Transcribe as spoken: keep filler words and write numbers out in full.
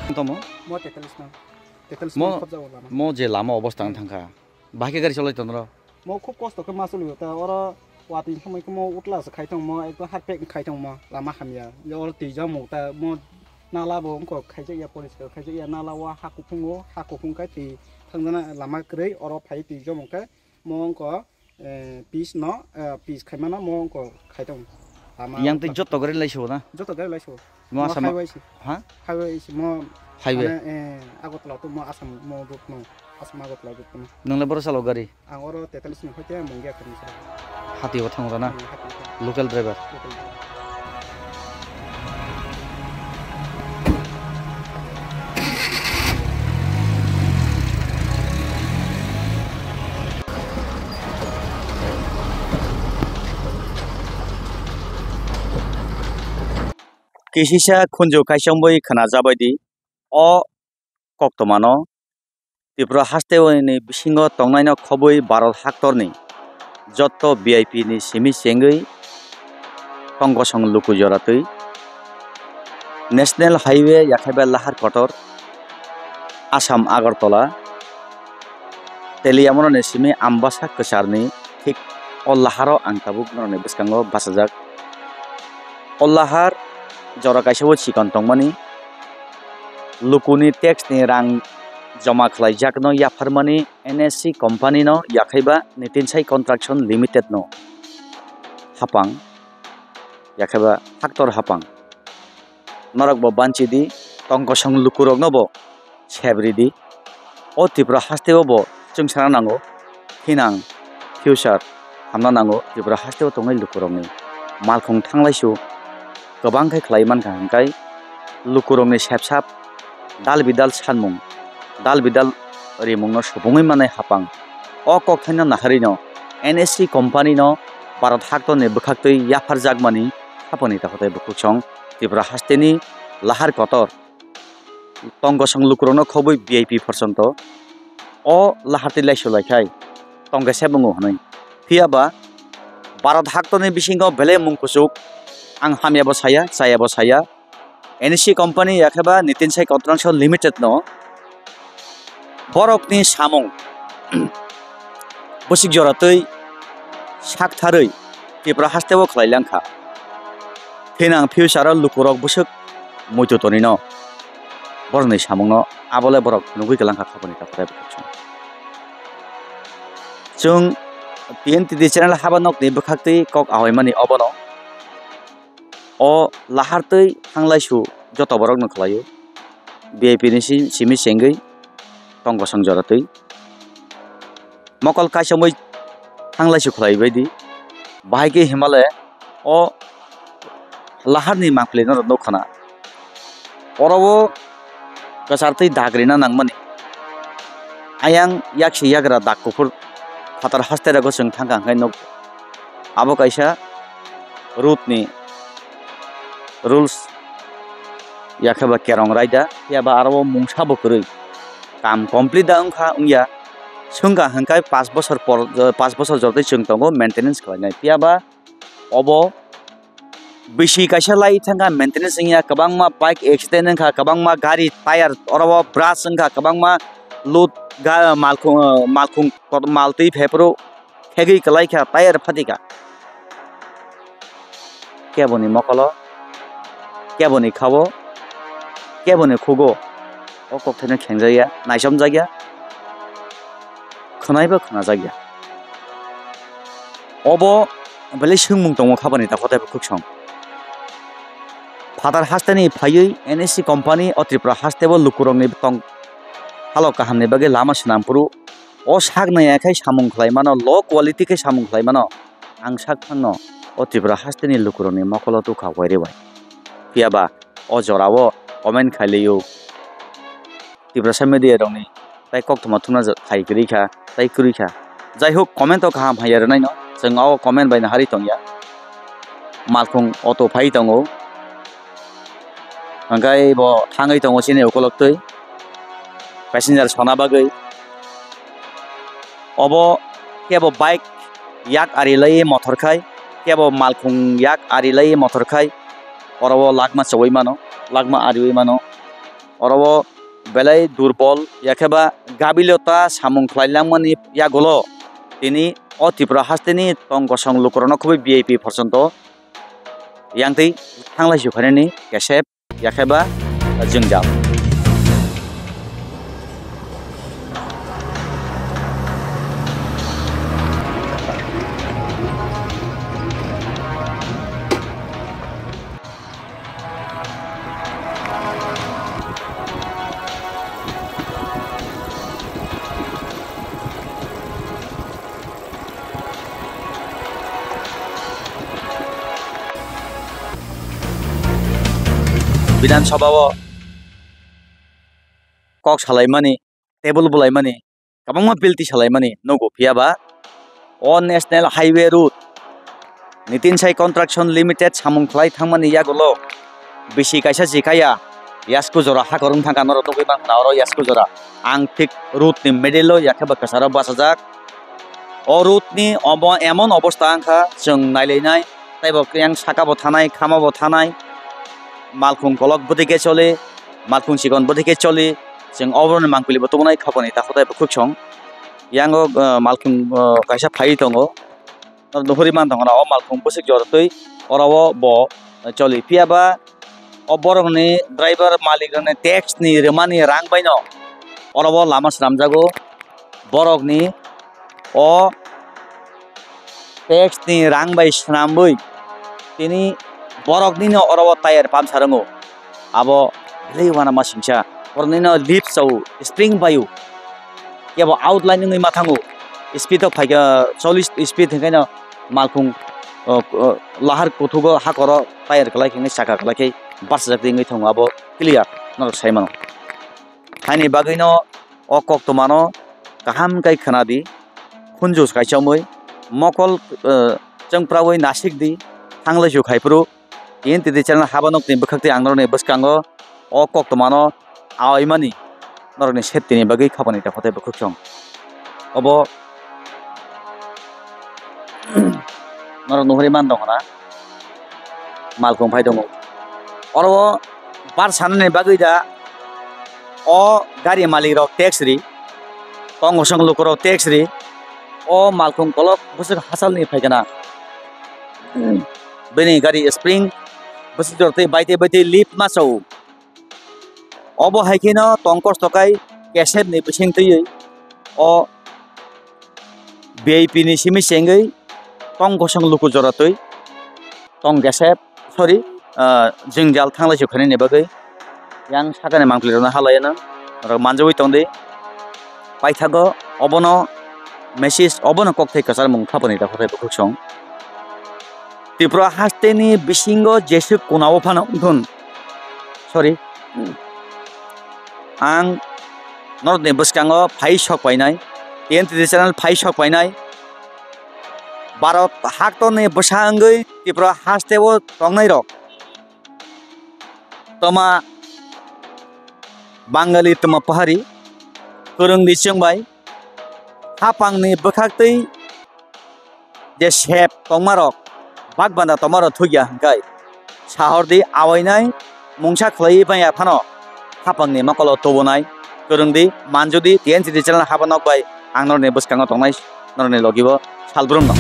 Tomo? Mo tetalis no. Tetalis Mo, no khobjago lama. Mo je lama obostha wng Hmm. thangkha. Bahai khe gari cholai tonro? Mo khub kosto khe ma choli ta oro watwi thangbai khe mo utla se khai tong mo ekdom harpek khai tong mo lama hamya. Yo oro twi jamo ta mo nala bo wngkha khaijak ya poriskar khaijak ya nala o ha kuphungo ha kuphung khai twi thangjana lama kwrwi oro phai twi jamo khe mo wngkha eh, pis no, eh, pis khaimano mo wngkha khai tong. Lama Yang twi wngkha. Joto gari lai sugo na? Joto gari lai sugo. Mo Mo Assam highway si. Ha? Highway si mo Highway. Mane, eh, Agartala to mo Assam mo route no. Assam Agartala route no. Nang le boro chalo gari? Ang oro tetalis ni hoite mungya kami sa. Hati o thango na? Hmm, hati o thango. Local driver. Local driver. Kisisa khunju kaisongwi khwnajabaidi o koktwmano Tripura hasteni bisingo tongnaino khobwi Bharat haktorni jotto V I P ni simi chengwi tongkosong luku joratwi National Highway yakhaiba Lahar Kotor, Assam Agartala, Teliamoroni simi Ambasa kwcharni thik o laharo ang tabuk norokni bwskango bachajak. O lahar jora kaisa o chikon tongmani, lukuni tax ni rang joma khlaijakno yapharmani N S C company no yakhaiba Nitin Sai Construction Limited no hapang, yakhaiba haktor hapang. Norok bo banchi di, tongkosong lukurokno bo sep ridi. O Tripura hasteo bo chwng sana nango, thinang future hamna nango Tripura hasteo tongnai lukurokni. Malkhung thanglaisu kwbang khe khlai mankha hwnkhai lukurokni sepsap dal bidal sanmung, dal bidal rimungno supungwi mannai hapang. O kokthaino naharwino N S C company no Bharat haktorni bwkhaktwi yapharjakmani haponi takhwtai bwkhuksong Tripura hasteni Lahar Kotor tongkosong lukurokno khobwi V I P porjonto o lahartwi laisu laikhai tongkhe sebungo hwnwi. Phiya ba Bharat haktorni bisingo belai mung kuchuk, ang hamyabo saya, chayabo saya, N S C company yakheba Nitin Sai Construction Limited no borokni samung bwswk joratwi saktharwi Tripura hasteo khlai langkha. Thinang future o lukurok bwswk muitu tonino borokni samungno abole borok nugwi kwlangkha khapani takhwtai bwkhak chwng. Chwng T N T D channel haba nokni bwkhaktwi kok ahoimani obono. O lahartwi thanglaisu joto borokno khlaio. V I P ni si-, simi chengwi tongkosong joratwi. Mokol kaisa mui thanglaisu khlaibaidi. Bahai khe himale o laharni mangpili norok nukkhana. Oro o kwchartwi dag rina nangmani. Ayang yaksi yagra dag kuphur phatar haste rego chwng thangkha hwnkhe nuk. Abo kaisa road ni rules yakheba kerong raida, phiya ba aro o mungsa bo kwrwi. Kam complete da wngkha wngya, swngkha hwnkhe pash bosor por, pash bosor jotoi chwng tongo maintenance khlainai. Phiya ba obo bisi kaisa lai thangkha maintenance wngya, kwbangma bike accident wngkha, kwbangma gari tyre oro o brush wngkha, kwbangma load ga-, malkhung, malkhung mal twi phaiphuru khegwi kwlaikha, tyre phatikha. Keboni mokolo, keboni khao, keboni khugo o kokthaino khengjakya, naichomjakya, khwnaibo khwnajakya. Obo belai swngmung tongo khabani takhwtai bwkhwksong. Phatar hasteni phaiwi N S C company o Tripura hasteo lukurokni tong halok kahamni bagwi lama swnam phuru o sak naiya khe samung khlai mano, low quality khe samung khlai mano. Ang sak phangno o Tripura hasteni lukurokni mokolo tukha wairwi bai. Phiya ba o jorao comment khai lio. Tiprasa media rokni tai koktwma thumna ja-, phai kwrwi kha, tai kwrwi kha. Jai hok, comment o kaham hamya rwnaino, chwng o comment bai naharwi tongya. Malkhung auto phai tongo. Hwnkhe bo thangwi tongo chini ukoloktwi passenger sona bagwi. Obo kebo bike yak ari lai mothor khai, kebo malkhung yak ari lai mothor khai, oro o lakma chowui mano, lakma ariui mano. oro o belai durbol, yakhe ba gabilota samung khlai langmani yagulo tini o Tripura hasteni tong kosong lukurokno khobwi V I P porjonto yangtwi thanglai sukhainani kesep, yakhe ba jwngjal. Bidhan Sabha o kok salaimani, table bulaimani, kwbangma bill tisalaimani nugo, phiya ba o National Highway Road Nitin Sai Construction Limited samung khlai thangmani yagulo bisi kaisa jikaya yasku jora hakorwng thangkha, norok nugwi mankha oro yasku jora. Ang thik road ni middle o yakhe ba kwcharo bachajak. O road ni obo emon obostha wngkha, chwng nailainai, teibo yang saka bo thanai, khama bo thanai, malkhung kolok bwtwi khe choli, malkhung chikon bwtwi khe choli, chwng oboroni mangpili bo tubunai khapani takhuk tei bukhuk song. Yango, ah, malkhung, ah, kaisa phaiwi tongo. Nuhuri man tongkha na o malkhung bwswk jora twi oro o bo choli. Phiya ba o borokni driver malik rokni tax ni rwmani rang bai no oro o lama swnamjago. Borokni o tax ni rang bai swnamwi tini borokni no oro o tire puncture wngo. Abo belai uanama singsa. Borokni no lift chao, spring bai o. Kebo outline wngwi ma thango. Speed o phaikha chollish speed hwnkhe no malkhung, o, o, lahar kuthugo hakoro tire kwlai khe saka kwlai khe bachajak wngwi thango, abo clear norok sai mano. Haini bagwi no o koktwmano kaham khe khwnadi, khunju kaichomwi mokol, eh, chwngprawi nasikdi, thanglaisu khaiphuru. Tini titi channel haba nokni bwkhaktwi ang norokni bwskango o koktwmano aoimani norokni safety ni bagwi khapani ta khotai bwkhwk song. Obo norok nuhuri man tongkha na malkhung phai tongo. Oro o bar sanani bagwi da o gari malik rok tax ri, tong kosong lukurok tax ri, o malkhung kolok bwswk hachalni phaikha na. Bini gari spring bwswk jora tei baitwi baitwi lift ma chao. Obo hai kheno tong kosto kai kesep ni bising twiwi o V I P ni simi chengwi tong kosong luku jora twi tong kesep, sorry, ah, jwngjal thanglai sukhainani bagwi yang sakani mangpili rokno halai no norok manjagwi tongdi. Paithago obono message, obono kokthai kwcharmung khapani ta khotai bukhuk song. Tripura hasteni bisingo jeswk kunao phano wngthun. Sorry. Ang norokni bwskango phai sok painai, T N T channel phai sok painai. Bharat haktorni bwsa wngwi Tripura hasteo tongnai rok. Toma Bangali toma pahari, kwrwngdi chwng bai, hapangni bwkhaktwi je sep tongmarok, bakbanda tongmarok thukya hwnkhe, sahordi awainai mungsa khlaiwi manya phano hapangni mokolo tubunai, kwrwngdi, manjudi, T N C D channel haba nok bai ang norokni bwskango tongnai norokni logibo salbrumno.